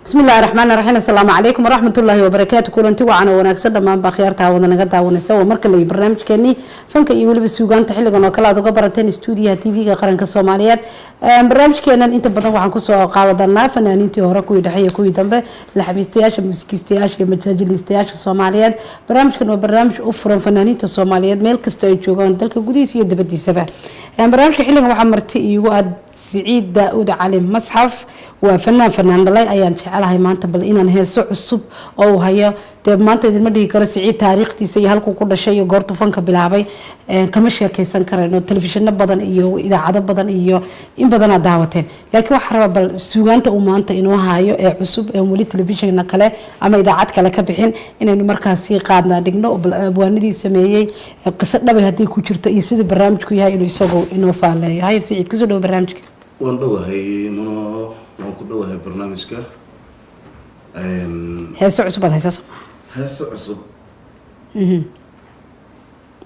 بسم الله الرحمن الرحيم. السلام عليكم ورحمة الله وبركاته. kulanti wacan oo wanaagsan dhammaan baa khiyaarta wada naga daawanaysa. Waa marka la barnaamijkeeni fanka iyo weliba suugaanta xilligan oo kale aad uga barateen stuudiyaha TV-ga qaranka Soomaaliyeed. Barnaamijkeenan inta badan waxaan kusoo qaadanaa fanaaniintii hore, kuwii dhexe iyo kuwii dambe, laxamiistayaasha, muusikiistayaasha iyo majaajiliistayaasha Soomaaliyeed. Barnaamijkan waa barnaamij u furan fanaaniinta Soomaaliyeed meel kasta ay joogaan, dalka gudihiisa iyo dibadiisaba. Barnaamijka xilligan waxaa marti iigu aad Siciid Daauud Cali Masxaf. Waa fanaan fanaan dhalay. Ayaan jecelahay maanta bal inaan heeso cusub oo uu hayo. Dee maanta idinma dhihi karo Siciid taariikhdiisa iyo halkuu ku dhashay iyo goortuu fanka bilaabay kama sheekeysan karayno, telefishino badan iyo idaacado badan iyo in badanaa daawateen, laakiin waxaa rabaa bal suugaanta uu maanta inoo hayo ee cusub ee weli telefishina kale ama idaacad kale ka bixin inaynu markaasi qaadnaa dhigno, bal abwaanadii sameeyey, qiso dhabay haddii ku jirto iyo sidii barnaamijku yahay inuu isagu inoo faaleeyo. Haye Siciid, kusoo dhawo barnaamijka. Waan dhowahay Muno, waan ku dhowahay barnaamijka. Heeso cusub aad haysaa, soo maa? Heeso cusub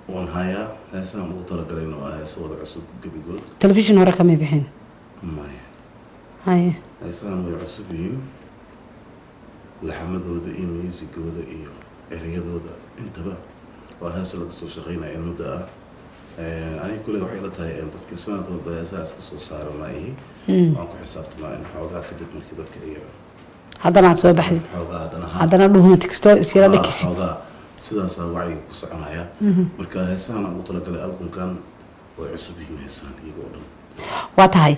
waan hayaa. Heesahan ugu talagalayna waa heeso wada cusub gebigood. Telefishin hore kamay bixin? Maya. Haye. Heesahan way cusub yihiin, laxamadooda iyo miisigooda iyo ereyadooda intaba waa heeso laga soo shaqeynaya in muddo ah. Aniga kulley waxay ila tahay dadka sanad walba heesaha iska soo saara ma ihi. Waan ku xisaabtamaa in xoogaa kadib markii dadka iyo haddana aad soo baxdid. Xoogaa haddana haddana dhuhumati kastoo isyara dhakisid. Xoogaa sidaasaa wacyiga ku soconaya. Marka heesahan ugu talagalay albumkan way cusub yihiin, heesahan iyaga oo dhan. Waa tahay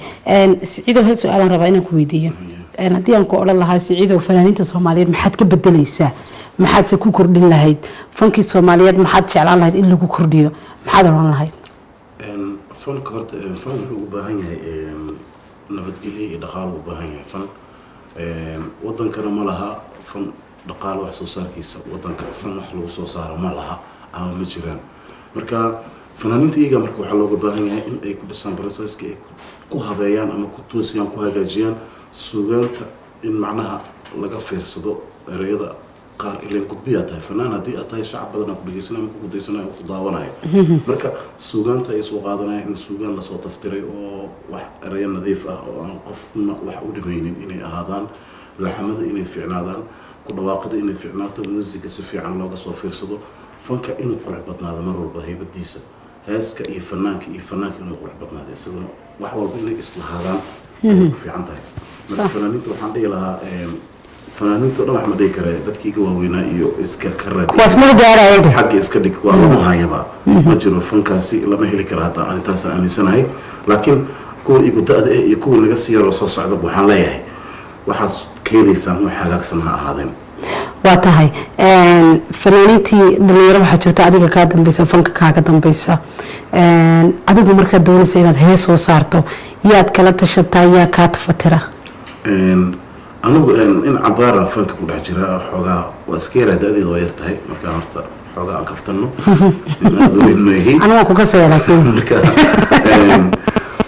Siciidow, hal su-aalaan rabaa inaan ku weydiiyo. Haddii aan ku odhan lahaa, Siciidow, fanaaniinta Soomaaliyeed maxaad ka bedeleysaa, maxaadse ku kordhin lahayd? Fankii Soomaaliyeed maxaad jeclaan lahayd in lagu kordhiyo? Maxaad odhan lahayd? Fanka horta, fan wuxuu u baahan yahay nabadgelyo iyo dhaqaalo u baahan yahay. Fan wadankana ma laha fan dhaqaalo, wax soo saarkiisa wadanka fan wax lagu soo saaro ma laha ama ma jiraan. Marka fanaaniinta iyaga marka waxaa looga baahan yahay in ay ku dhisaan processka, ay ku habeeyaan ama ku toosiyaan, ku hagaajiyaan suugaanta, in macnaha laga fiirsado ereyada qaar. Ileen gudbiyaa tahay fanaan haddii aad tahay, shacab badan ku dhegeysanaya ama ku gudaysanayo oo ku daawanayo. Marka suugaanta ay soo qaadanaya in suugaan lasoo taftiray oo wax ereyo nadiif ah oo aan qofna wax u dhimaynin inay ahaadaan, laxamada inay fiicnaadaan, ku dhawaaqida inay fiicnaato, muusiga si fiican looga soo fiirsado, fanka inuu qurux badnaado mar walba, haybadiisa heeska iyo fanaanka iyo fanaanka inuu qurux badnaado, isaguna wax walba inay islahaadaan ayay ku fiican tahay. Marka fanaaniinta waxaan dhihi lahaa, fanaaniinta o dhan wax ma dhihi kare, dadkii iga waaweynaa iyo iska ka raadi. Kuwaas maba gaaraya. Xagga iska dhig, waa lama hayaba, ma jiro fankaasi, lama heli kara hadda, ani taasaan aaminsanahay. Laakiin kuwa igu da-da eh iyo kuwa naga sii yaroo soo socda waxaan leeyahay waxaad keenaysaan wax hagaagsan ha ahaadeen. Waa tahay. Fanaaniintii dhalinyaro waxaa jirta adiga kaa dambeysa, fanka kaaga dambeysa. Adigu markaad doonaysa inaad hees soo saarto, yaad kala tashataa? Yaa kaa tafatira? Anigu in cabaara fanka ku dhex jira xoogaa, waa iska yaraa, da-deeda waa yar tahay. Markaa horta xoogaa aan kaftano, in aada weyn maahi. Aniga waan kukasaya laakiin. Marka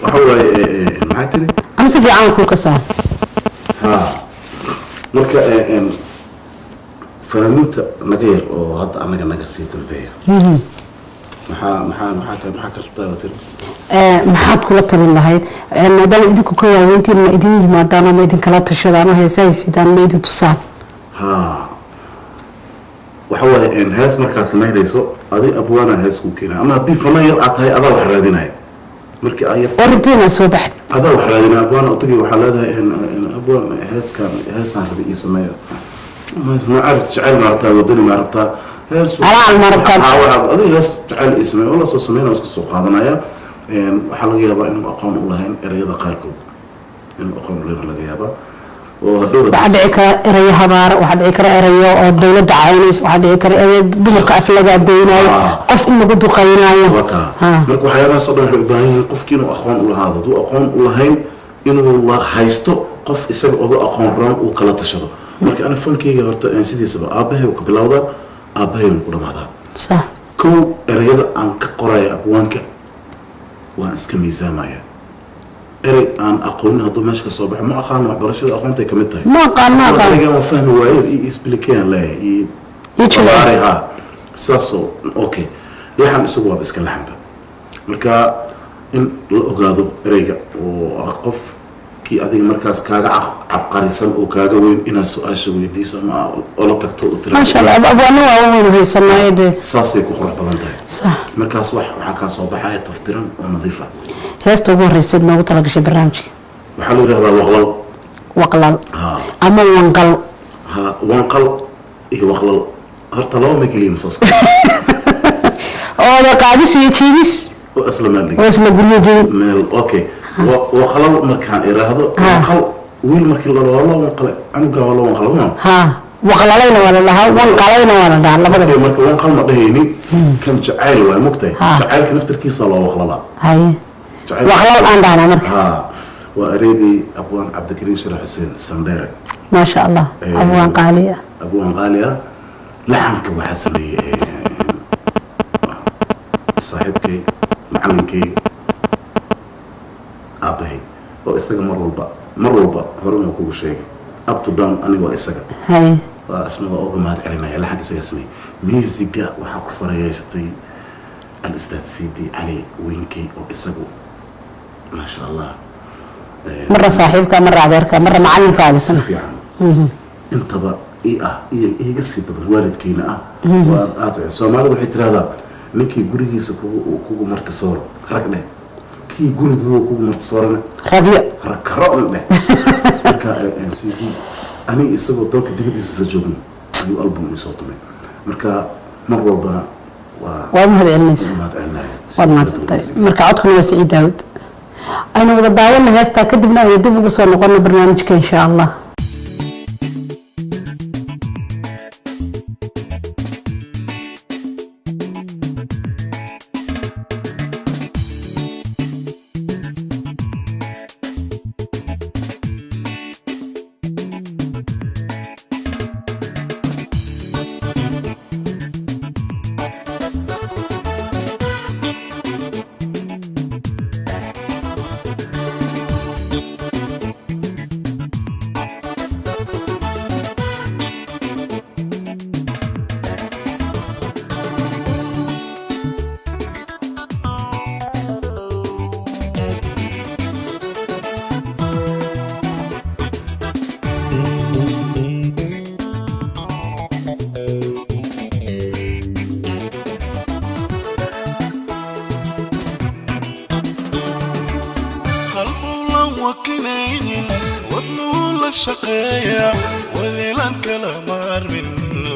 waxa waaye, maxaa tiri? Anu si fiican waan kuu kasaa. Ha, marka fanaaniinta naga yar oo hadda anaga naga sii dambeeya, maxaa ka rabtaa waa tiri? Maxaad kula talin lahayd maadaama idinku ka waaweyntiin? Ma idin yimaadaan oo ma idinkala tashadaan oo heesa haysidaan ma idin tusaan? Ha, waxa waaye hees markaa samaynayso adi abwaana hees kuu keenaya, ama haddii fanaan yar aad tahay adaa wax raadinaya markii aad yar oo rabtid inaad soo baxdid. Adaa wax raadinaya, abwaana utagi, waxaa leedahay abwaan, heeskan heesaan rabay ii sameeyo. Ma aragta jacayl ma rabtaa, wadani ma rabtaa, hees Alaal ma rabtaa? Adiga hees jacayl ii sameeyo, la soo sameynaya, iska soo qaadanaya. Waxaa laga yaabaa inuu aqoon u lahayn ereyada qaarkood, inuu aqoon u lahayn laga yaabaa. Oo hadhow Waxaa dhici kara erayo habaara, waxaa dhici kara erayo oo dowladda caynayso, waxaa dhici kara erayo dumarka aflaga adeynayo, qof in lagu duqaynayo. Waa kaa. Marka waxyaabahaas oo dhan waxay u baahan yihiin qofkii inuu aqoon u lahaado. Hadduu aqoon u lahayn, inuu la haysto qof isaga uga aqoon roon uu kala tashado. Marka ani fankeyga horta sidiisaba aabbahay uu ka bilowdaa, aabbahay ku dhamaadaa. Kow, ereyada aan ka qoraya abwaanka waan iska miisaamaya. Erey aan aqoonin hadduu meesha ka soo baxo, ma aqaan, waxbarashada aqoontay kamid tahay. Ma aqaan, ma aqaan. Ereygan waan fahmi waaye, ii explication leeyahay ii Ii jilay. Baari, ha, saasoo okay. Laxan isagu waaba iska laxanba. Marka in la ogaado ereyga oo ah qofkii adiga markaas kaaga cabqarisan oo kaaga weyn inaad su-aasha weydiiso ama ola tagto oo tiraahdo. Maasha Allah, abwaano waa waynu haysanaayo dee. Saasay ku qurux badan tahay. Markaas waxaa kaa soo baxaya taftiran oo nadiif ah. Heesta ugu horreysay noogu talagashay barnaamijka? Waxaa la yidhahdaa Waqlal. Waqlal. Ha. Ama Wanqal? Ha, Wanqal iyo Waqlal horta laba ma keliya masaas. Ooda qaadis iyo jiidis. Oo isla meel dhig. Oo isla guryo joogin. Meel okay. Waqlal markaan iraahdo, wanqal wiil markii la waa loo wanqalay, canugaa waa loo wanqalay ma? Ha, waqlalayna waa la dhahaa, wanqalayna waa la dhahaa, labada. Okay, marka wanqal ma dhahaynin, kan jacayl waay mugtahay. Ha. Jacaylka naftarkiisa loo waqlalaa. Haye. Waqlal aan dhahnaa marka. Ha, waa ereydii abwaan Cabdikariim Sharax Xuseen Sandheere. Maasha Allah. Abwaan qaaliya. Abwaan qaali ah. Laxanka waxaa sameeyey saaxiibkay, macalinkay, aabbahay oo isaga mar walba, mar walba horena kugu sheegay, up to down aniga waa isaga. Waa isna waa uga mahad celinaya. Laxanka isaga sameeyey. Miisiga waxaa ku farayeysatay al-ustaad Sidi Cali Weynkey oo isagu maasha Allah. Marra saaxiibka, marra adeerka, marra macalinkaaga. Si fiican intaba i ah iyo iiga sii badan waalidkeyna ah. Waa aad u Soomaalidu waxay tirahdaa ninkii gurigiisa kugu martisooro rag dheh, kii gurigooda kugu martisoorana ragyo. Rag karo dheh. Marka CD aniga isagoo dalka dibadiisa la joogno ayuu album ii soo tumay. Marka mar walbana waa Waa mahad celinaysa. Mahad celinaya. Waad mahadsantahay. Marka codkuna waa Siciid Daawud. Aynu wada daawano heestaa, kadibna aynu dib ugu soo noqono barnaamijka insha Allah. Qalbulan wakinaynin, wadnuu la shaqeeya, walilan kala maarmin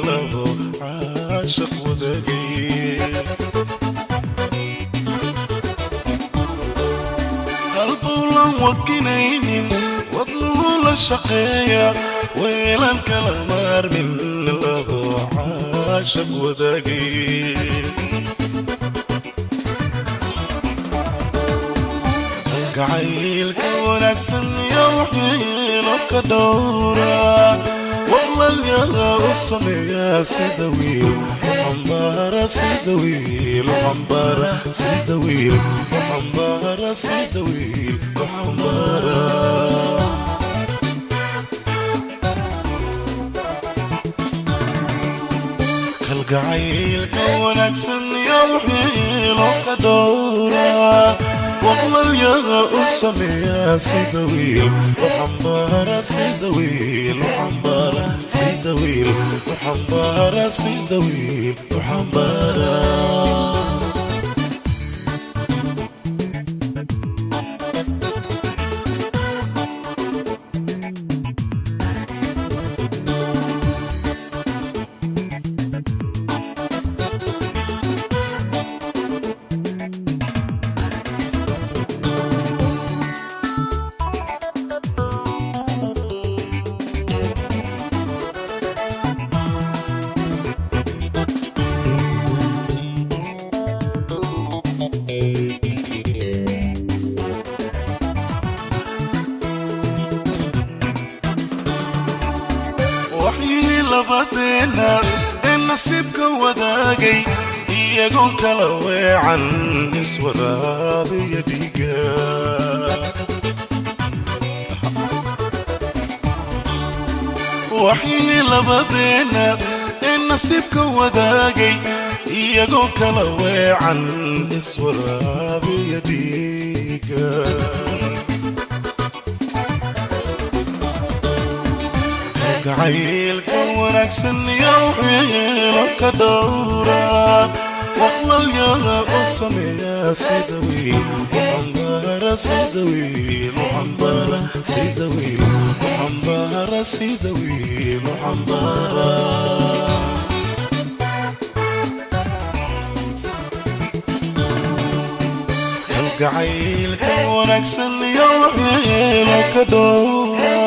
labo caashaq wadaagay. Qalbulan wakinaynin, wadnuu la shaqeeya, waylan kala maarmin labo caashaq wadaagay. Gacaylka wanaagsan iyo waxiilo ka dhowra, waqlalyaga u sameeya sida wiil u xambaara, sida wiil u xambaara, sida wiil u xambaara, sida wiil u xambaara. Kalgacaylka wanaagsan iyo waxiilo ka dhowra, waqlalyaga u sameeya sida wiil u xambaara, sida wiil u xambaara, sida wiil u xambaara, sida wiil u xambaara. Waxyihii labadeena ee nasiibka wadaagay, iyagoon kala weecan iswaraabiya dhiiga. Waxyihii labadeena ee nasiibka wadaagay, iyagoo kala weecan iswaraabiya dhiiga. Jacaylka wanaagsan iyo xiilo ka dhowra, waqlalyaga u sameeya sida wiil u xambaara, sida wiil u xambaara, sida wiil u xambaara, sida wiil u xambaara. Kalgacaylka wanaagsan iyo xiilo ka dhowra,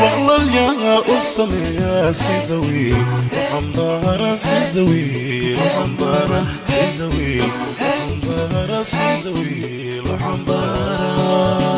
waqlalyaga u sameeya sida wiil u xambaara, sida wiil u xambaara, sida wiil u xambaara, sida wiil u xambaara.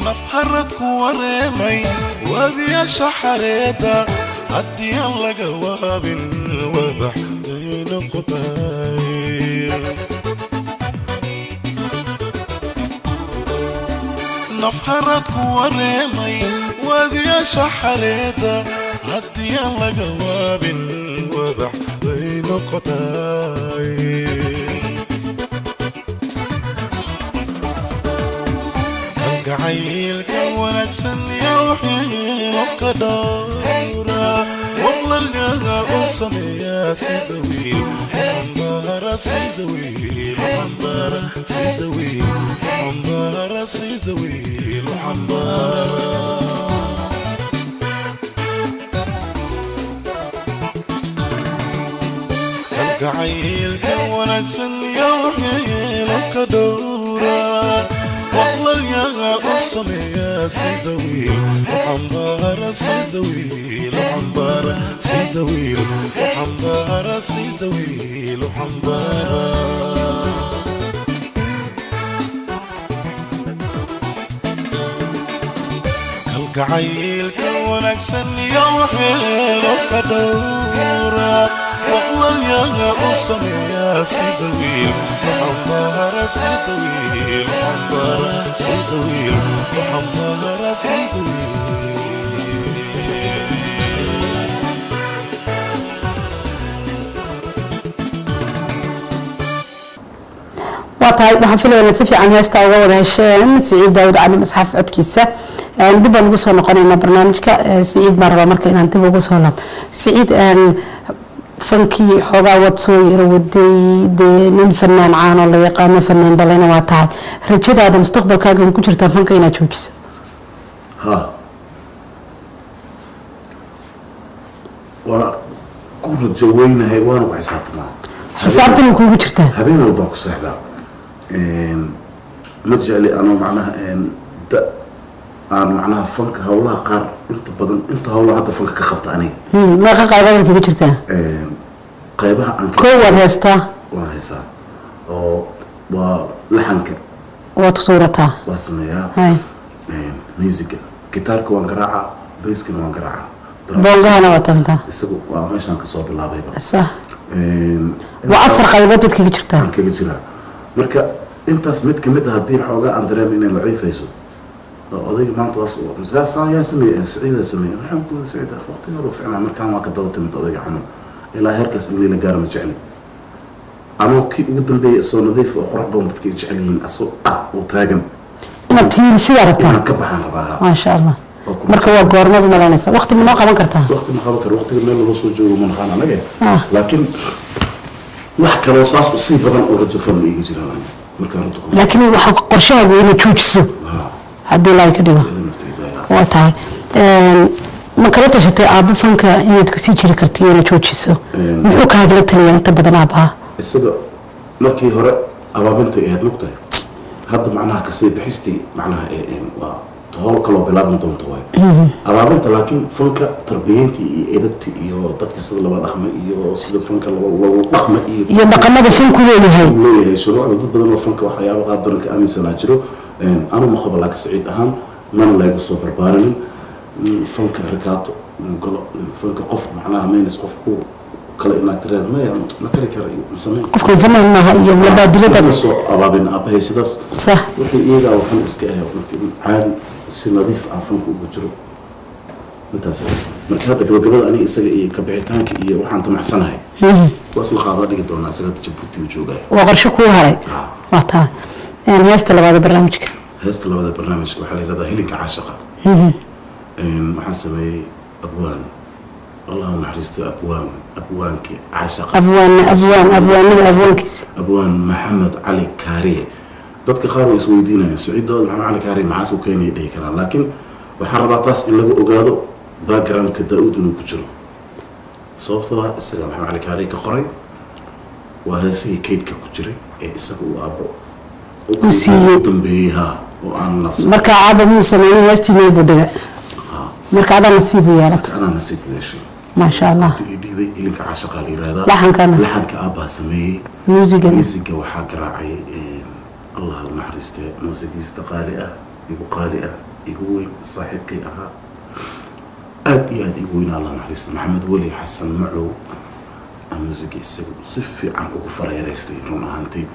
Nafharad ku wareemay wadiyaasha xareedda, haddii aan laga waabin wabax bay noqotay. Nafharad ku wareemay wadiyaasha xareedda, haddii aan laga waabin wabax bay noqotay. Kalgacaylka wanaagsan iyo xiilo ka dhowra, waqlalyaga u sameeya sida wiil u xambaara, sida wiil u xambaara, sida wiil u xambaara, sida wiil u xambaara. Kalgacaylka wanaagsan iyo xiilo ka dhowra, waqlalyaga u sameeya sida wiil u xambaara, sida wiil u xambaara, sida wiil u xambaara, sida wiil u xambaara. Kalgacaylka wanaagsan iyo xiilo ka dhowra, waqlalyaga u sameeya sida wiil u xambaara, sida wiil u xambaara, sida wiil u xambaara, sida wiil. Waa tahay, waxaan filaya inaad si fiican heesta uga wada hesheen Siciid Daawud Cali Masxaf codkiisa. Dib baan ugu soo noqonaynaa barnaamijka. Siciid baan rabaa marka inaan dib ugu soo laabto. Siciid, fankii xoogaa wad soo yaro waday, dee nin fanaan caan oo la yaqaano, fanaan dhalayna waa tahay. Rajadaada mustaqbalkaaga ma ku jirtaa fanka inaad joojiso? Ha, waa ku rajo weynahay, waana ku xisaabtamaa. Xisaabtana kuugu jirtaa? Habeen walbaan ku seexdaa. Ma jecli anoo macnaha da aan macnaha fanka hawlaha qaar inta badan, inta hawlaha hadda fanka ka qabta aniga. Meeqa qaybaad kaga jirtaa? Qaybaha aan Koo waad heestaa? Waan heesaa oo waa laxanka. Waad tuurataa? Waa sameeyaa. Musiga gitaarka waan garaacaa, bayskana waan garaacaa. Boongahana waa tamtaa? Isagu waa meeshaan kasoo bilaabayba. Sax, waa afar qaybood baad kaga jirtaa. Aan kaga jiraa. Marka intaas mid kamid a haddii xoogaa aan dareemo inay laciifayso oo odayga maanta waa saan yaa sameeye, Siciidaa sameeye, maxaa ku wada Siciida waqtiga hore ficnaa, markaan waa ka daba timid odayga camal, ilaa heerkaas in la gaaro ma jecli. Anoo kii ugu dambeeyay soo nadiif oo qurux badan, dadka ay jecel yihiin asoo ah oo taagan. Inaad tiiri sidaa rabtaa? Inaan ka baxaan rabaa. Maasha Allah. Oo Marka waa goormad u malaynaysa? Waqti ma noo qaban kartaa? Waqti ma qaban karo, waqtiga meel loo soo joogo ma naqaan anaga. Ah. Laakiin wax kaloo saas u sii badan oo rajo fan ma iiga jiraan aniga markaan runta ku Laakiin waxaa qorshahaagu inaad joojiso haddii Ilaahay ka dhigo. Ilaa naftayda. Waa tahay. Ma kala tashatay aabbo fanka inaad kusii jiri karto iyo inaad joojiso? Muxuu kaagala taliyaa inta badan aabbaha? Isaga markii hore abaabintay ahayd, mugtahay, hadda macnaha kasii bixistii macnaha waa howl kaloo bilaaban doonta waay abaabinta, laakiin fanka tarbiyeyntii iyo edabtii iyo dadka sida loola dhaqma iyo sida fanka loogu dhaqma iyo Iyo dhaqamada fanku leeyahay. Uu leeyahay shuruucda. Dad badan oo fanka waxyaabo qaab daran ka aaminsanaa jiro. Anu ma qabo, laakiin Saciid ahaan mana laygu soo barbaarinin. Fanka rikaato galo, fanka qof macnaha maynas qof ku kale inaad tiraahdo maya, ma kari kara iyo ma samayn. Qofkan fanaan maaha iyo labaadilada. Ma soo abaabin aabahay sidaas. Wixii iyagaa oo fan iska ah marka caadi si nadiif ah fanka ugu jiro intaas. Marka hadda gabagabada aniga isaga iyo ka bixitaanka iyo waxaan tamacsanahay waa isla qaadaa dhigi doonaa. Isaga hadda Jabuuti uu joogaya. Waa qorshe kuu haray. Waa tahay. Heesta labaad ee barnaamijka. Heesta labada barnaamijka waxaa la yidhahdaa Hilinka Caashaqa. Waxaan sameeyey abwaan, Allah u naxariisto, abwaan, abwaankii caashaqa. Abwaan, abwaan, abwaanada abwaankiisa. Abwaan Maxamed Cali Kaariye. Dadka qaar way isweydiinayaan, Saciid Daawud Maxamed Cali Kaariye maxaas u keenaya dhihi karaan, laakiin waxaan rabaa taas in lagu ogaado backgroundka Daa'uud inuu ku jiro, sababtoo ah isaga Maxamed Cali Kaariye ka qoray. Waa heesihii kaydka ku jiray ee isaga uu aabbo U siiyey. U dambeeyey, ha, oo aan la Marka aabba muu sameeyey heestii, meel buu dhigay, marka adaa nasiib u yeelatay. Anaa nasiib u yeeshay. Maasha Allah. Ii dhiibay. Hilinka Caashaqa la yihahdaa. Laxankana? Laxanka aabbaa sameeyey. Muusigana? Muusiga waxaa garaacay, Allah u naxariistee, muusigiista qaali ah, igu qaali ah, igu weyn, saaxiibkay ahaa, aad iyo aad igu weyn, Allah naxariista, Maxamed Weli Xasan Macow aa muusiga isagu si fiican ugu farayareystay. Run ahaantii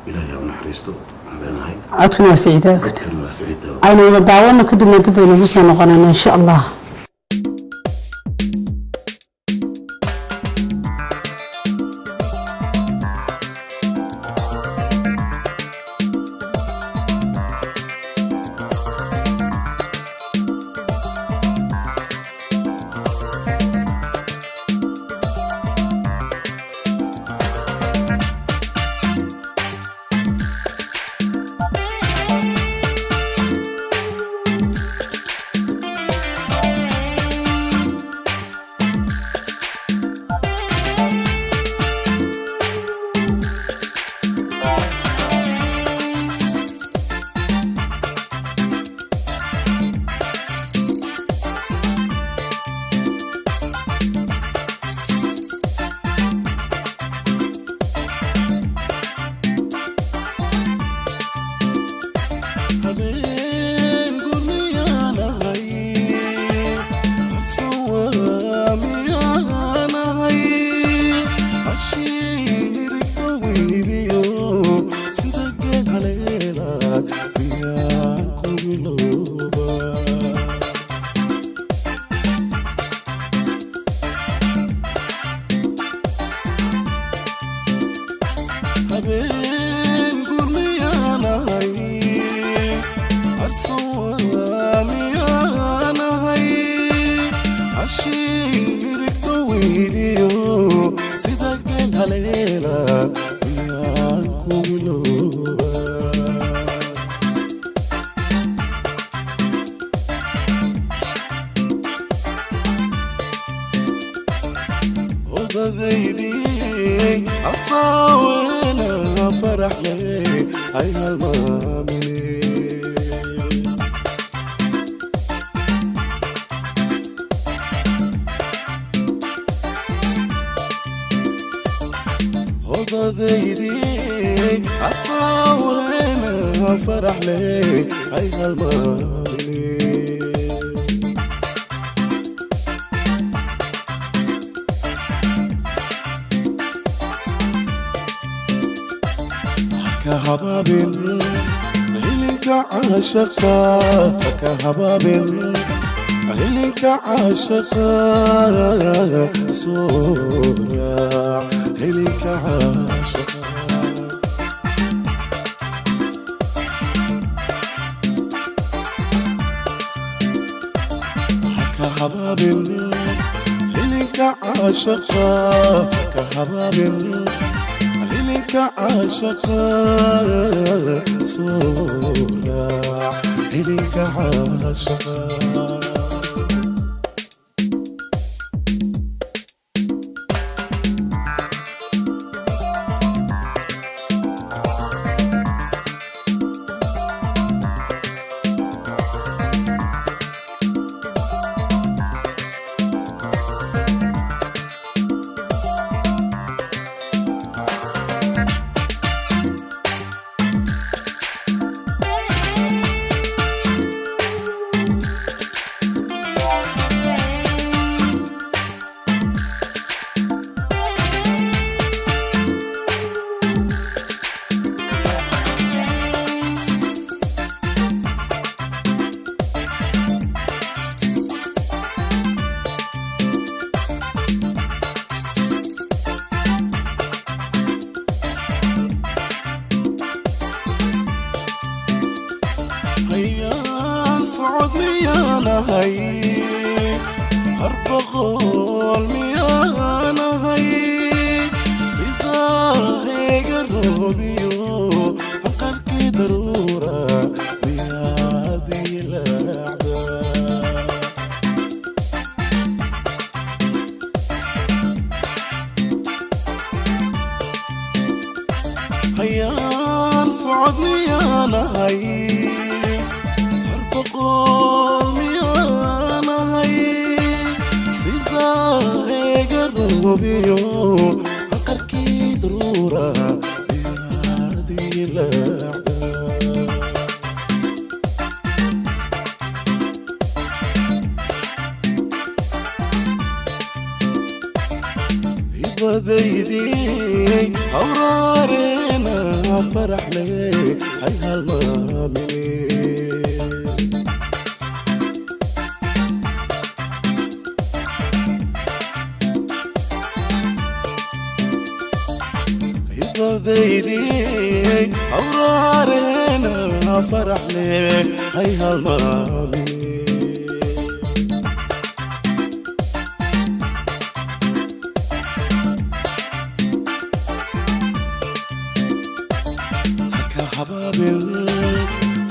Ilaahay ha u naxariisto aan leenahay. Codkuna waa Saciid Daawud. Codkana waa Saciid Daawud. Aynu wada daawano, kadibna dib baynu ugu soo noqonayna insha Allah. Habeen gurmiyaanahay, harsawaamiyaanahay, ashiinirigta weydiyo sida geed haleela miyaan kubilooba. Habeen gurmiyaanahay, harsawaamiyaanahay, ashiirigta weydiyo sida geel haleela miyaan kubilooba. Odadaydii asaawena faraxle ay halmaamine. Odadaydii asaawena faraxle ay halmaamine. Ka habaabin hilinka caashaqa, ka habaabin. Hilinka caashaqa soo raac, hilinka caashaqa. Haka habaabin hilinka caashaqa, haka habaabin hilinka caashaqa soo raac, hilinka caashaqa. Hayaan socod miyaanahay, harboqol miyaanahay, sidaa iga roobiyo aqalkii daruura miyaad ilaacda? Hayaan socod miyaanahay, harboqol miyaanahay, sidaa iga roobiyo aqalkii daruura miyaad ilaacda? Hibadaydii hawraarena faraxle hay halmaamine. Hibadaydii hawraarena faraxle hay halmaamine. Haka habaabin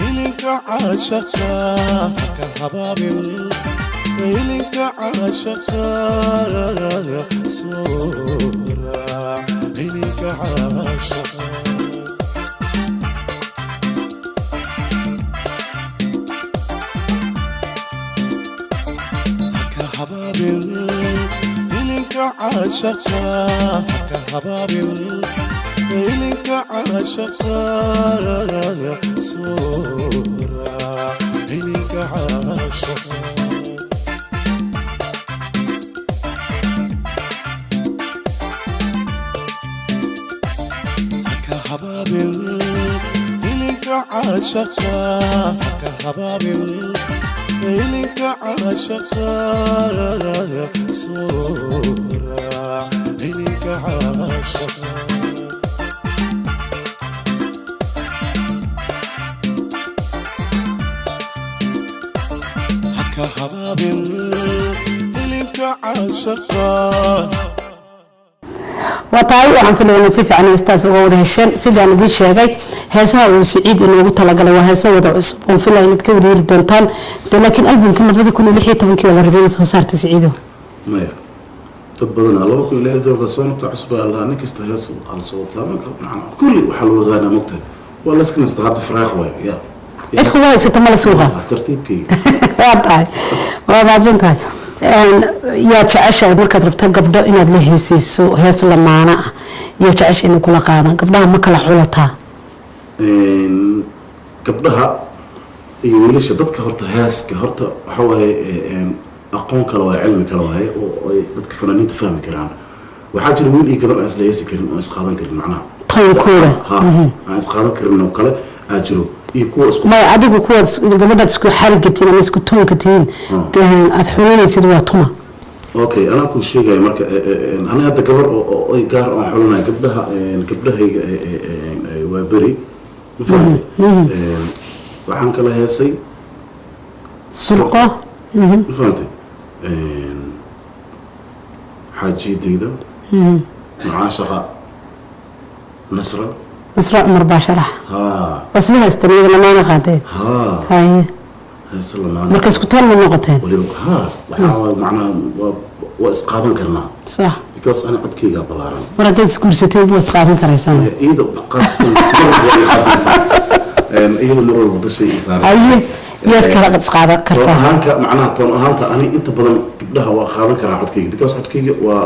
hilinka caashaqa, haka habaabin hilinka caashaqa soo raac, hilinka caashaqa. Haka habaabin hilinka caashaqa, haka habaabin hilinka caashaqa soo raac, hilinka caashaqa. Haka habaabin hilinka caashaqa, haka habaabin hilinka caashaqa soo raac, hilinka caashaqa. Haka habaabin hilinka caashaqa. Waa tahay, waxaan filaya inaad si fiican heestaas uga wada hesheen. Sidaan idiin sheegay, heesaha uu Siciid inoogu talagalay waa heeso wada cusub oon filaya inaad ka wada heli doontaan de, laakiin albumka 2016-kii waa la rabay inaad soo saarta, Siciido. Maya, dad badanaa 2016 soo noqta cusub baa lahaa. Nin kasta heesu ala soo wataa marka macnaa kulli waxaa la wadaanaa mogtahay waa la iska nastaa hadda, firaaq waayo ya. Cid kuga haysato mala suuqa. Tartiibkayga. Waa tahay, waa mahadsan tahay. Yaa jeceshahay markaad rabto gabdho inaad la heeseyso hees lamaana ah, yaa jecesha inay kula qaadaan? Gabdhaha ma kala xulataa? Gabdhaha iyo wiilasha dadka horta heeska horta waxa waaye aqoon kale waaye, cilmi kale waaye oo ay dadka fanaaniinta fahmi karaan. Waxaa jira wiil iyo gabar aan isla heesi karin oo isqaadan karin macnaha toonkooda ha aan isqaadan karin oo kale aa jiro. Iyo kuwa isku Maya, adigu kuwaad gabadhaad isku xariga tihiin ama isku toonka tihiin aad xulinaysid waa tuma? Okay, anaa kuu sheegaya. Marka aniga hadda gabar oo ay gaar aan xulanayo gabdhaha, gabdhahayga waa beri, ma fahamtay? Waxaan kala heesay Surqo. Ma fahamtay? Xaajiyadayda Mucaashaqa Nasra. Nasra Cumar baa sharax. Haa. Wasla haysteen iyada lamaana qaadeen? Haa. Haye. Heese lamaana. Marka isku toon ma noqoteen? Waliba haa, waxaa waay macnaha waa isqaadan karnaa because ana codkaygaa ballaaran. Mar haddaad isguursateen waa isqaadan karaysaan. Iyada qaasatan mar walba way qaadaysaa. Iyada mar walba dushay ii saaran. Haye, yaad kala isqaadan Toon kartaa? ahaanka, macnaha toon ahaanta, ani inta badan gabdhaha waa qaadan karaa codkayga because codkayga waa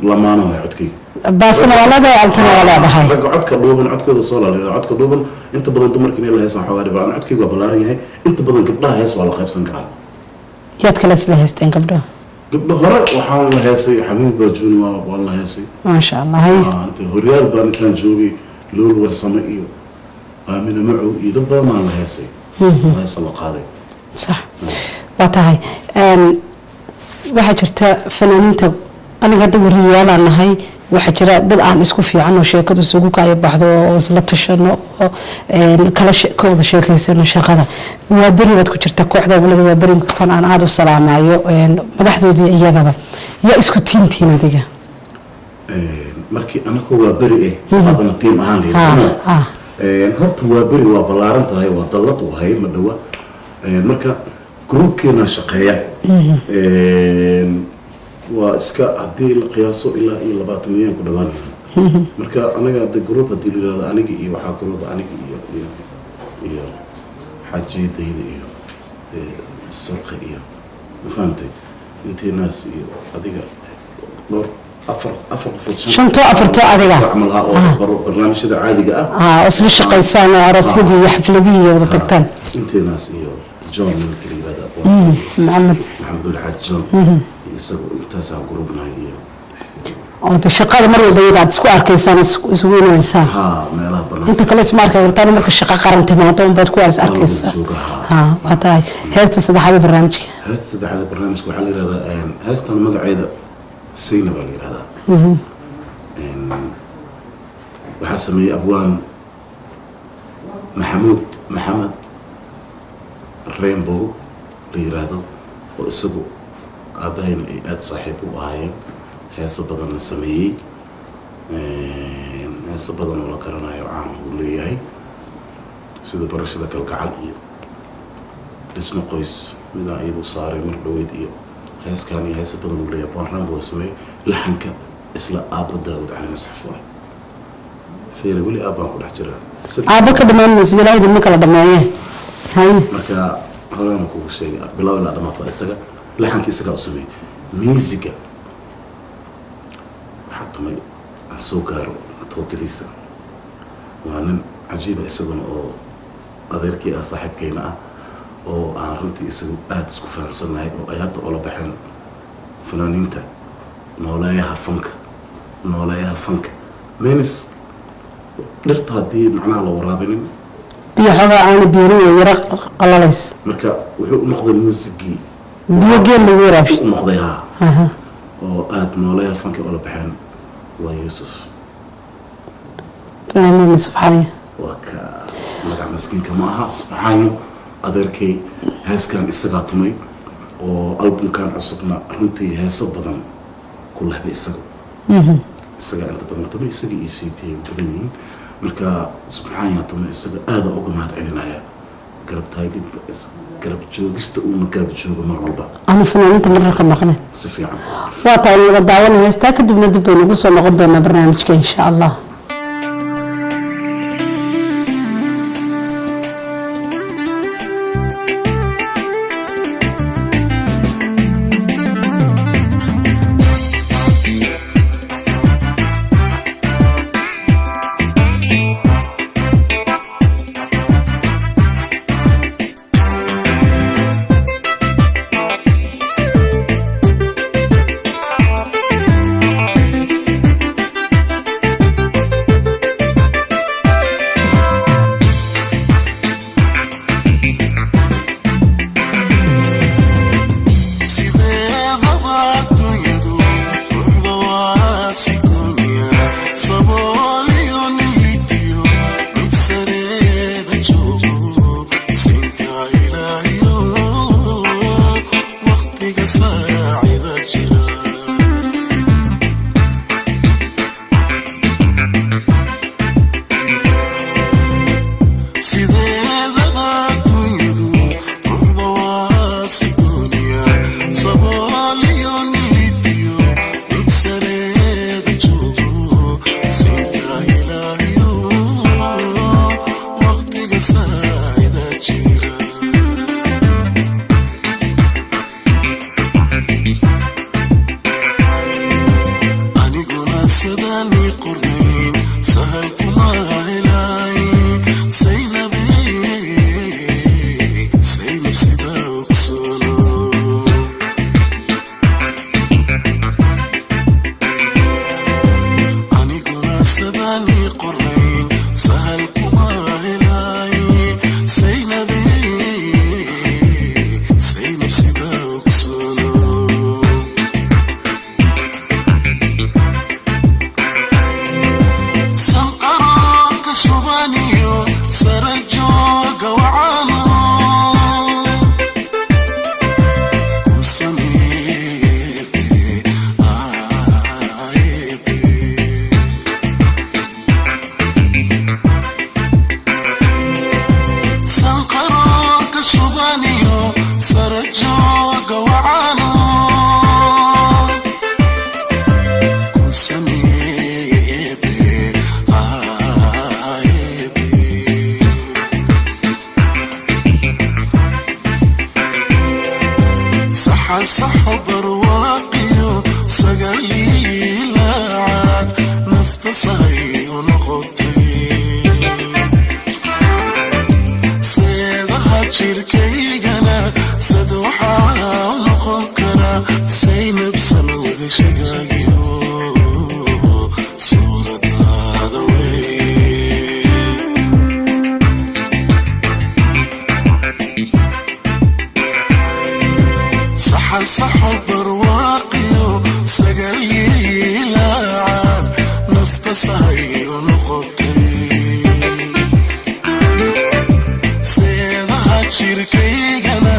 lamaana waay codkayga. Baasna waa leedahay, altana waa leedahay. Ragga codka dhuuban, codkooda soo laalida, codka dhuuban inta badan dumarka inay la heesaan xoogaa dhibaan. Ani codkayga waa ballaaran yahay, inta badan gabdhaha hees waa la qaybsan karaa. Yaad kala isla haysteen gabdhaha? Gabdho hore waxaan la heesay Xabiib Baajuun, waan la heesay. Maasha Allah, haye. Inta Horyaal baan intaan joogay, Lool Warsame iyo Aamina Macow iyo dad badan aan la heesay, heesa la qaaday. Sax waa tahay. Waxaa jirta fanaaniinta, aniga hadda wariyaalaan nahay, waxaa jira dad aan isku fiican oo sheekadu isugu kaya baxdo oo isla tashano oo kala ka wada sheekaysano shaqada. Waa beri baad ku jirta kooxda gobolada waa beri, inkastoon aan aada u salaamayo madaxdoodii iyagaba. Yaa isku tiintiin adiga? Markii anakoo waa beri haddana tiim ahaan la yidhaahdo. Horta waa beri waa ballaaran tahay, waa dallad wahay ma dhowa. Marka gruubkeena shaqeeya waa iska haddii la qiyaaso ilaa iyo 20 milyan ku dhawaanayna. Marka anaga hadda gruub haddii la yidhahdo, aniga iyo waxaa gruuba aniga iyo xaajiyadayda iyo Surqa iyo, ma fahamtay, inteenaas iyo adiga dhowr afar qofood. Shantoo afartoo adiga. Camal ah oo barnaamijyada caadiga ah. Oo isla shaqaysaan oo aroosyadii iyo xafladihii iyo wada tagtaan. Inteenaas iyo John ninka la yihahdo, Maxamed. Maxamed Ulxaaj John iyo isagu, intaasaan gruubnahay iyo Oo de shaqada mar walba iyaga aad isku arkaysaan, isugu imanaysaan. Haa, meelaha banaan. Inta kale isma arki kartaan, marka shaqo qaran timaado unbaad kuwaas arkaysaa. Jooga, haa. Ha, waa tahay. Heesta saddexaad ee barnaamijka? Heesta saddexaad ee barnaamijka waxaa la yihahdaa, heestan magaceeda Sayna baa la yihahdaa. Waxaa sameeyey abwaan Maxamuud Maxamed Rainbow la yiraahdo, oo isagu aabahayna ay aada saaxiib u ahaayeen, heeso badan la sameeyey. Heeso badan oo la garanayo caan uu leeyahay, sida Barashada Kalgacal iyo Dhismo Qoys, midaan iyadu saaray mar dhaweyd, iyo heeskan iyo heeso badan uu leeyahay. Abwaan Rainbow sameeyey laxanka, isla aabba Daawud Cali Masxaf waay. Fiiri, weli aabbaan ku dhex jiraa. Aabbo ka dhammaanaysa, ilaahay idinma kala dhammeeye. Haye. Marka horena kugu sheegay, bilow ilaa dhamaad waa isaga, laxanka isagaa u sameeyey, miisiga waxaa tumay aan soo gaaro tookadiisa. Waa nin cajiiba isaguna oo adeerkii ah, saaxiibkeyna ah, oo aan runtii isagu aada isku fahansannahay, oo ay hadda ula baxeen fanaaniinta nooleeyaha fanka. Nooleeyaha fanka menis dhirta haddii macnaha la waraabinin, biyo xoogaa aana biirin way yaro qalalaysa. Marka wuxuu u noqday muusigii biyo geel lagu waraabshay u noqday, haa, oo aada nooleeyaha fanka ula baxeen waa Yuusuf. Fanaaniin subxaaniya. Waa ka magac maskiinka ma aha, subxaanyo adeerkay. Heeskan isagaa tumay oo albumkan cusubna runtii heeso badan ku lehbay isaga. Isagaa inta badan tumay, isaga iyo ct ay badan yihiin. Marka subxaanya tumay, isaga aada uga mahad celinaya garab taagidda, garab joogista uuna garab joogo mar walba. Ama fanaaniinta mararka maqne. Si fiican. Waa tahay, wada daawan heestaa, kadibna dib baynu ugu soo noqon doonaa barnaamijka insha Allah. Saxansaxo barwaaqiyo sagaliilacaad nafta sahay u noqotay. Seedaha jirkaygana sad waxaa noqon karaa saynab sanwada shagaagiyo suuradaada wey. Saxansaxo barwaaqiyo sagaliilacaad nafta sahay u noqotay. Seedaha jirkaygana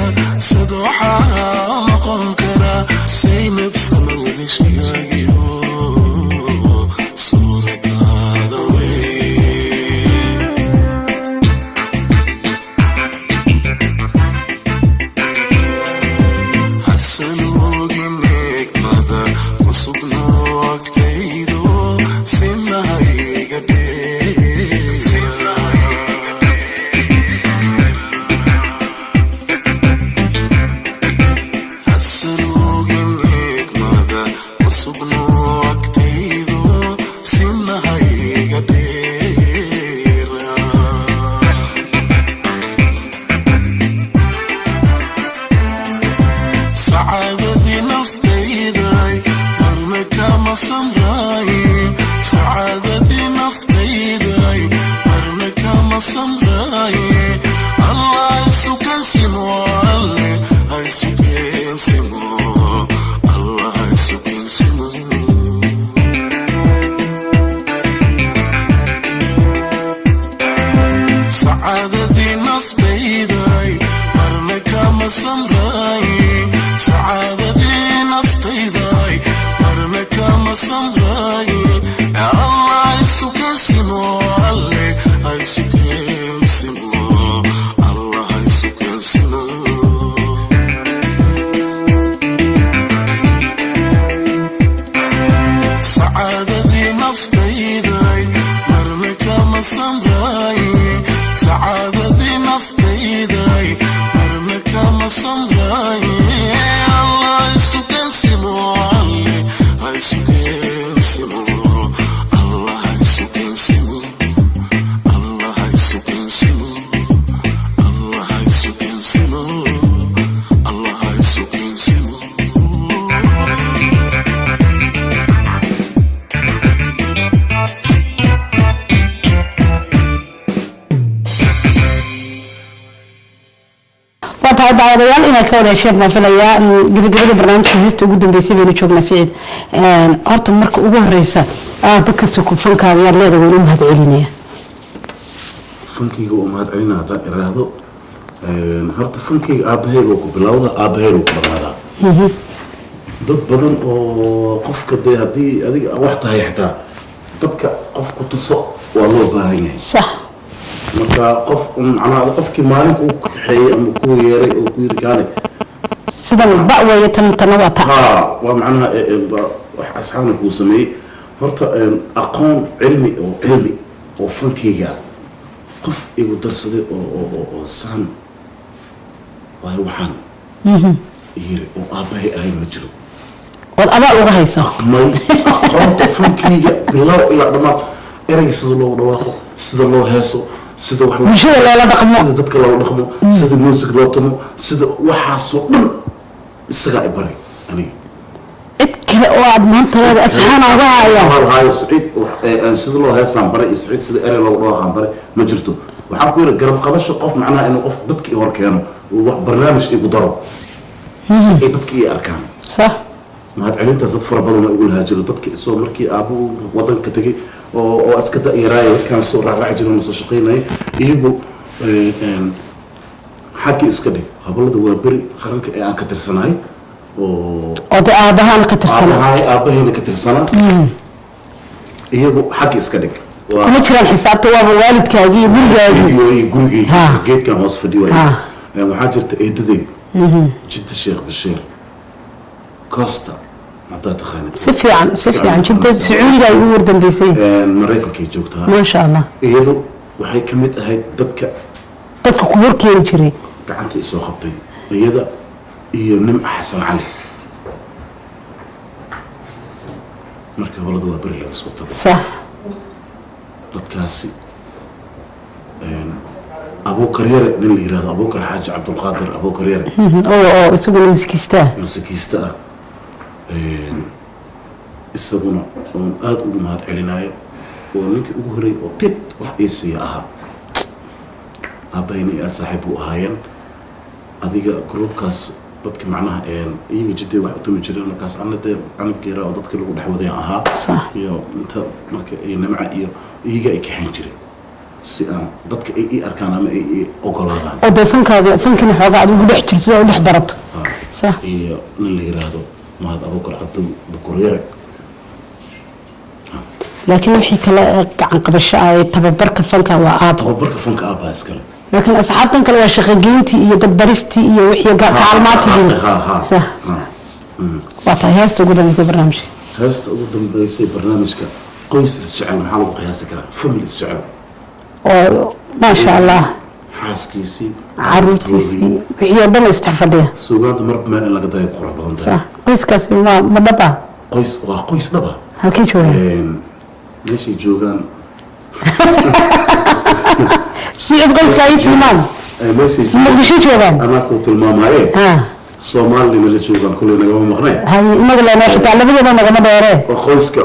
sad waxaa noqon karaa saynab sanwada shagaagiyo suuradaada wey. Hasaluugin eegmada ku sugnoo agtaydo sinahayga dheera. Hasaluugin eegmada ku sugnoo agtaydo sinahayga dheera. Sacaadadii naftayday marna kama samraaye, sacaadadii naftayday marna kama samraaye. Allah isu keensimo, alle ha isu keensimo, Allah ha isu keensimo. Sacaadadii naftayday marna kama samraaye, sacaadadii naftayday marna kama samraaye. Allah isu keensimo, alle ha isu keensimo, Allah ha isu keensimo. Sacaadadii naftayday marna kama samraaye, sacaadadii naftayday marna kama samraaye. Allah isu keensimo, alle ha isu keensimo, Allah ha isu keensimo, Allah ha isu keensimo, Allah ha isu keensimo, Allah ha isu keensimo. Waa tahay daawadayaal, inaad ka wada hesheen baan filayaa. Gabagabada barnaamijka heesta ugu dambeysay baynu joognaa. Siciid, horta marka ugu horeysa aaba ka soko fankaaga yaad leedahay waan u mahad celinaya? Fankayga waa mahad celina haddaan iraahdo. Horta fankayga aabbahay buu ku bilowda, aabbahay buu ku dhamaadaa. Dad badan oo qofka dee haddii adiga wax tahay xitaa dadka qof ku tuso waa loo baahan yahay. Sax. Marka qof macnaha qofkii maalin kuu kaxeeyey ama kuu yeeray oo ku yiri kaale sidan ba weeye, tan tana waa ta. Haa, waa macnaha wax asxaabna kuu sameeyey. Horta aqoon cilmi oo cilmi oo fankayga ah qof igu darsaday oo saan waayo waxaan yiri oo aabbahay ahay ma jiro. Ood abaal uga hayso? May, aqoonta fankayga bilow ilaa dhammaad, ereyga sida loogu dhawaaqo, sida loo heeso, sida wax bulshada loola dhaqmo, sida dadka loola dhaqmo, sida music loo tumo, sida waxaasoo dhan isagaa i baray aniga. Cid kale oo aad maanta leeda asxaana uga haya? Haayo Saciid sida loo heesaan baray iyo Saciid sida erey loogu dhawaaqaan baray ma jirto. Waxaan ku yidhi garab qabasho qof macnaha inuu qof dadka i hor keeno oo wax barnaamij igu daro si ay dadka ii arkaan. Sax. Mahad celintaas dad fara badan oo igu lahaa jiro, dadka isoo markii aabuhu wadanka tegay oo iska da-yaraaya dadkaan soo raaraaci jiray oo soo shaqaynayay iyagu xaggii iska dhig habalada waa beri qaranka ee aan ka tirsanahay oo oo dee aabahaan ka tirsana. Aabahay aabahayna ka tirsanaa, iyagu xagga iska dhig. Kuma jiraan xisaabta, waaba waalidkaagii iyo gurigaagii. Iyo gurigayga. Geedkan hoos fadhi waay. Ha. Waxaa jirta eedaday Jidda Sheekh Bashiir Costa haddaad taqaanid. Si fiican, si fiican. Jidda Sacuudiga ay ugu wardambeysay. Maraykankay joogtaa. Maasha Allah. Iyadu waxay ka mid ahayd dadka dadka ku horkeeni jiray gacanta isoo qabtay, iyada iyo Nimca Xasan Cali. Marka gobolada waa beri laga soo tago. Dadkaasi Abuukar Yare nin la yirahdo, Abuukar Xaaji Cabdulqaadir Abuukar Yare. Oo isaguna musikiistaa. Musikiista ah. Isaguna oon aada ugu mahad celinayo, oo ninkii ugu horreeyay oo tid wax ii siiya ahaa. Aabahayna iyo aada saaxiib u ahaayeen. Adiga gruubkaas dadka macnaha iyaga jidday wax u tumi jireen. Markaas ana dee canug yaraa oo dadka lagu dhex waday ahaa. Iyo inta marka iyo Nimca iyo iyaga ay kaxayn jireen si aan dadka ay ii arkaan ama ay ii ogolaadaan. Oo dee fankaaga, fankina xoogaa aad ugu dhex jirto si aad u dhex barato. Iyo nin la yiraahdo Mahad Abuukar Cabdow Bukuryare. Laakiin wixii kale ee gacan qabasho ah ee tababarka fanka waa aabo. Tababarka fanka aabbaa iskale. Laakiin asxaabtan kale waa shaqogeyntii iyo dadbaristii iyo wixii kaalmaatigii. Ha ha. Waa tahay. Heesta ugu dambeysay barnaamijka? Heesta ugu dambeysay barnaamijka, qoys isjecel maxaa lagu qiyaasi karaa? Family isjecel. Oo maasha Allah. Xaaskiisii, caruurtiisii, wixii oo dhan isdhex fadhiya. Suugaanta marba meel in laga daray qurux badan tahay. Qoyskaasi ma dhaba? Qoys waa qoys dhaba. Halkay joogaan? Meeshay joogaan. Siciid, qoyska ay tilmaam. Meeshay joogaan. Muqdisho joogaan? Anaa kuu tilmaamaye. Soomaalina la joogaan, kulley nagama maqnay. Haye, inaga lena xitaa labadeena nagama dheeree. Oo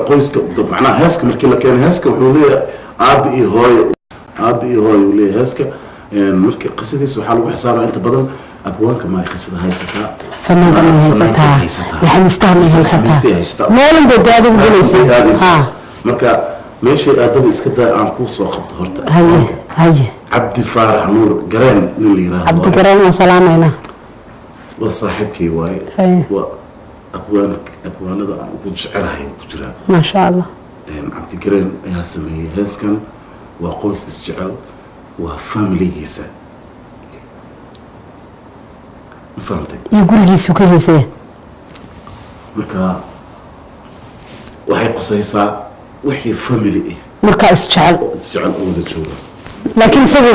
qoyska macnaha heeska markii la keenay, heeska wuxuu leeyahay aabi iyo hooyo, aabi iyo hooyo uu leeyahay heeska. Marka qisadiisa waxaa lagu xisaabaa inta badan abwaanka ma ay qisada haysataa. Fanaanka ma haysataa, laxamiistaha ma Laxamiistay haysataa. Haysataa. Meelin bay dee adigu Aadaysaa. gelaysaa. Marka meeshay aadaba iska daa aan kuu soo qabto horta. Haye. Cabdi Faarax Nuur Gareen nin la yiraahdo. Cabdigareen waan salaamaynaa. Waa saaxiibkay waaye. Waa abwaan, abwaanada aan ugu jecelahay ku jiraa. Maasha Allah. Cabdigareen ayaa sameeyey heeskan. Waa qoys isjecel, waa familigiisa, ma fahamtay? Iyo gurigiisu ka heesaya. Marka waxay qusaysaa wixii family ah markaa isjecel. Oo isjecel oo wada jooga. Laakiin isagii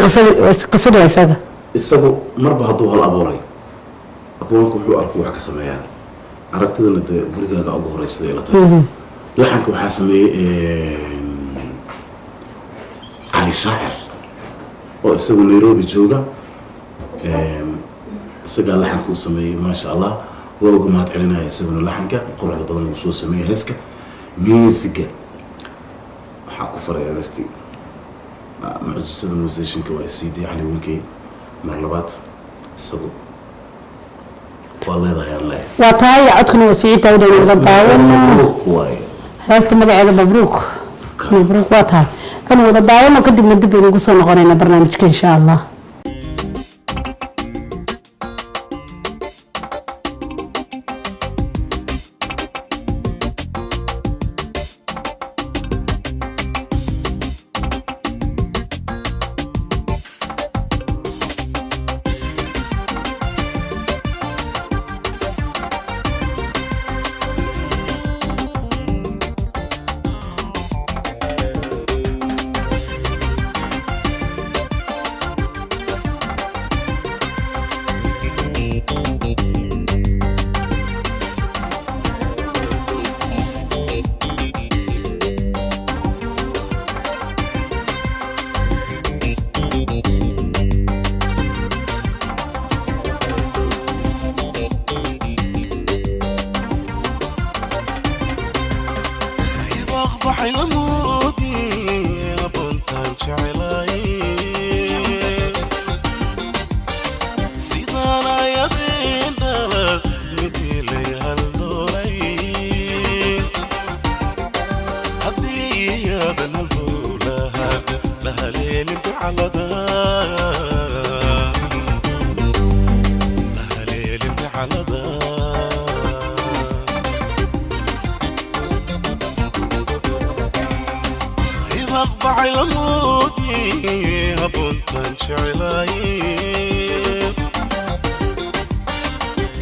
qisadi waa isaga. Isagu marba hadduu hal abuuray, abwaanku wuxuu arku wax ka sameeyaa. Aragtidana dee gurigaaga ugu horeysa ay la tahay. Laxanka waxaa sameeyey Cali Shaacir oo isagu Nairobi jooga. Isagaa laxanka u sameeyey. Maasha Allah, waa uga mahad celinaya isaguna laxanka quruxda badan uu soo sameeyey heeska. Miisiga waxaa ku faray heestii mucjisada musicianka waa CD Cali Winkey. Mar labaad isagu waa leedahay aan leeyahay. Waa tahay. Codkuna waa Siciid Daawud, aynu wada daawano. Mabruuk waaye. Heesta magaceeda Mabruuk. Mabruuk, waa tahay. Kan wada daawano, kadibna dib baynu ugu soo noqonaynaa barnaamijka insha Allah. Waxay la moodii aqoontaan jecelaay sidaan ayadeen dhalad midilay haldoolay haddii iyadan halbowlaha la haleelin bicalada, la haleelin bicalada. Ibaqbacay la moodii habboontaan jecelaay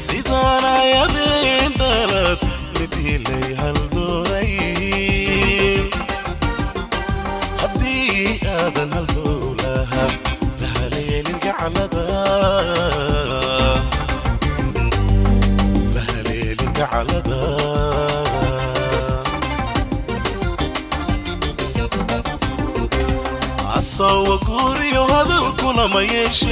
sidaan ayadeen dhalad midilay haldooray haddii aadan halbowlaha la haleelin gacalada, la haleelin gacalada. Hasawa guriyo hadalkuna ma yeesheen.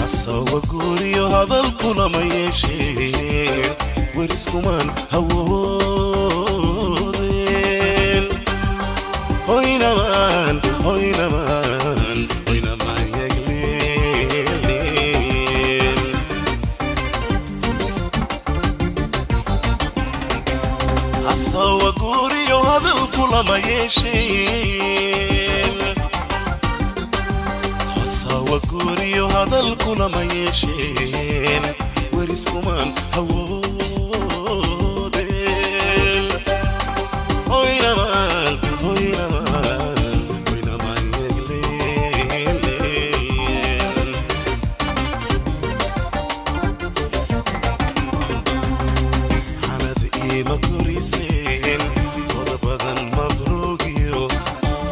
Hasawa guriyo hadalkuna ma yeesheen. Weriskumaan hawoodeen. Hoynamaan, hoynamaan, hoynamaan yagleeleen. Hasawa guriyo hadalkuna ma yeesheen. Hasawa guriyo hadalkuna ma yeesheen. Weriskumaan hawoodeen. Hoynamaan, hoynamaan, hoynamaan yagleeleen. Xanad iima koriseen, wada badan mabruugiyo,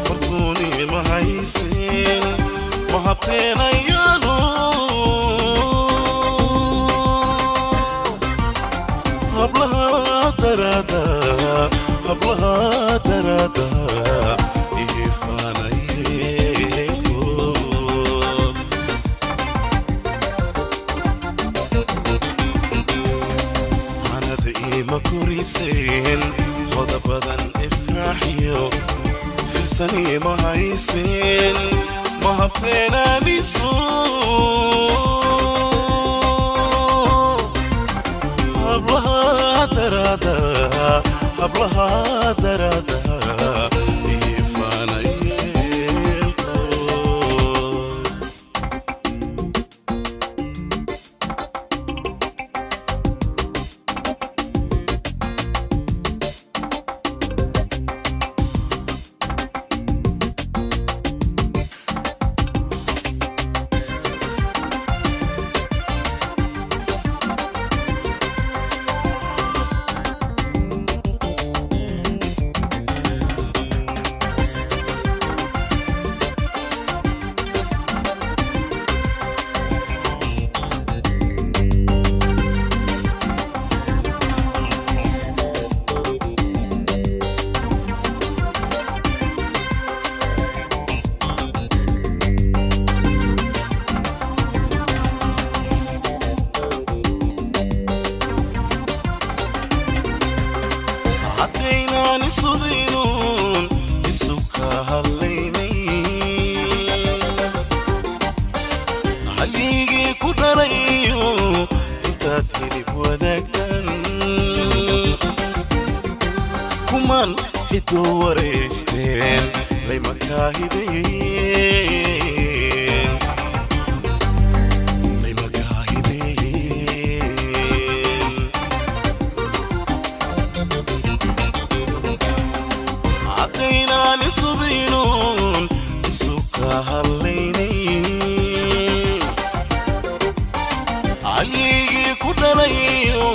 fartuuni ma hayseen, ma habteenayaanu. Hablaha daraada, hablaha daraada, ifaanayeekood. Xanad iima koriseen, wada badan ifraaxiyo, firsani ma hayseen, ma habteenaanisu. Hablaha daraada, hablaha daraada, ifaanayeelkood. Haddaynaan isudaynuun isu ka hadlaynay, haligii ku dhalayo intaad hilib wadaagtan, kumaan hidoo wareysteen layma kaa hibeen, layma kaa hibeen. Haddaynaan isubinuun isu ka hadlaynay, haligii ku dhalayo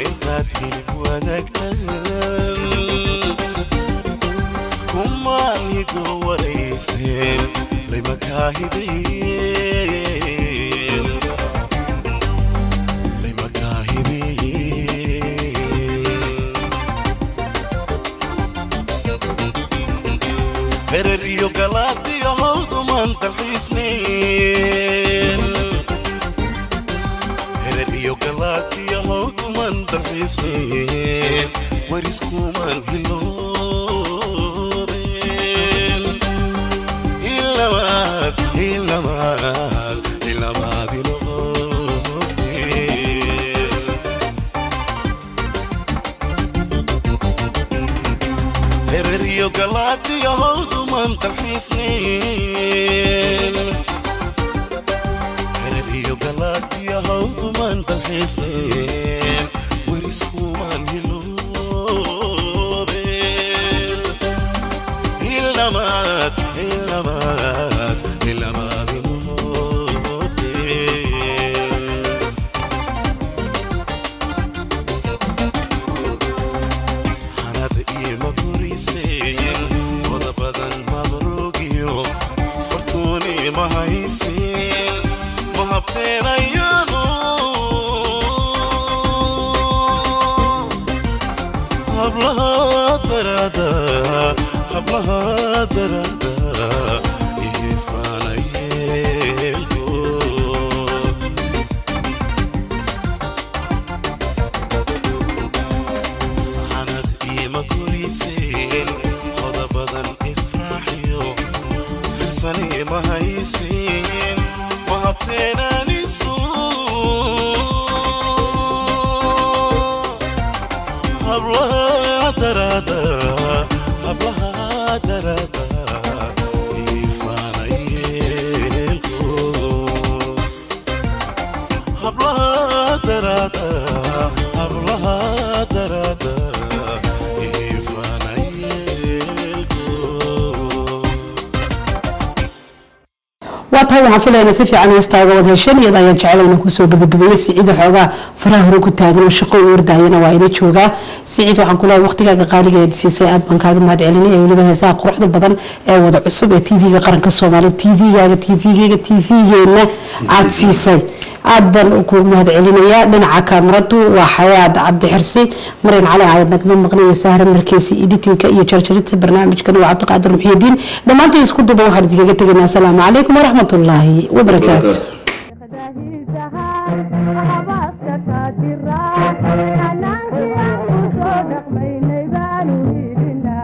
intaad hilib wadaagtan, kumaan hidoo wareysteen layma kaa hibeen, layma kaa hibeen. Herer iyo galaadiyo hawdumaan dalxiisneen. Herer iyo galaadiyo hawdumaan dalxiisneen. Wariskumaan hiloobeen. Ilamaad, ilamaad, ilamaad hiloobeen. Herer iyo galaadiyo hawdumaan dalxiisneen. Herer iyo galaadiyo hawdumaan dalxiisneen. Weriskumaan hiloobeen. Ilamaad, ilamaad, ilamaad hiloobeen. Xanad iima koriseen, wada badan mabruugiyo, fartuuni ma hayseen, ma habteenayaanu. Hablaha daraada, Hablaha darada ifaanayeelko. Xanad iima koriseen, hoda badan ifraaxiyo firsani ma haysiin, ma habteenanisu. Hablaha darada, hablaha darada ifaanayeelko. Hablaha darada, hablaha darada ifaanayeelko. Waa tahay, waxaan filaynaa si fiican heestaaga wada hesheen. Iyada ayaan jeclayna kusoo gabagabeeyey. Siciid waxoogaa faraha hore ku taagan oo shaqo u ordayana waa ila joogaa. Siciid, waxaan ku leeyahay waqtigaaga qaaliga eed siisay aad baan kaaga mahad celinay, ee weliba heesaha quruxda badan ee wada cusub ee TV-ga qaranka Soomaaliya, TV-gaaga, TV-gayga, TV-geenna aad siisay, aad baan kugu mahad celinayaa. Dhinaca kaamaradu waa Xayaad Cabdi Xirsi, Maryan Cali aayad nagama maqnayo, Sahra Markeysi editinka iyo jarjarinta barnaamijkan waa Cabdiqaadir Muxiidiin. Dhammaantiin isku duuban waxaan idinkaga tegaynaa asalaamu calaykum waraxmatullaahi wabarakaatu. Habaska ka jira.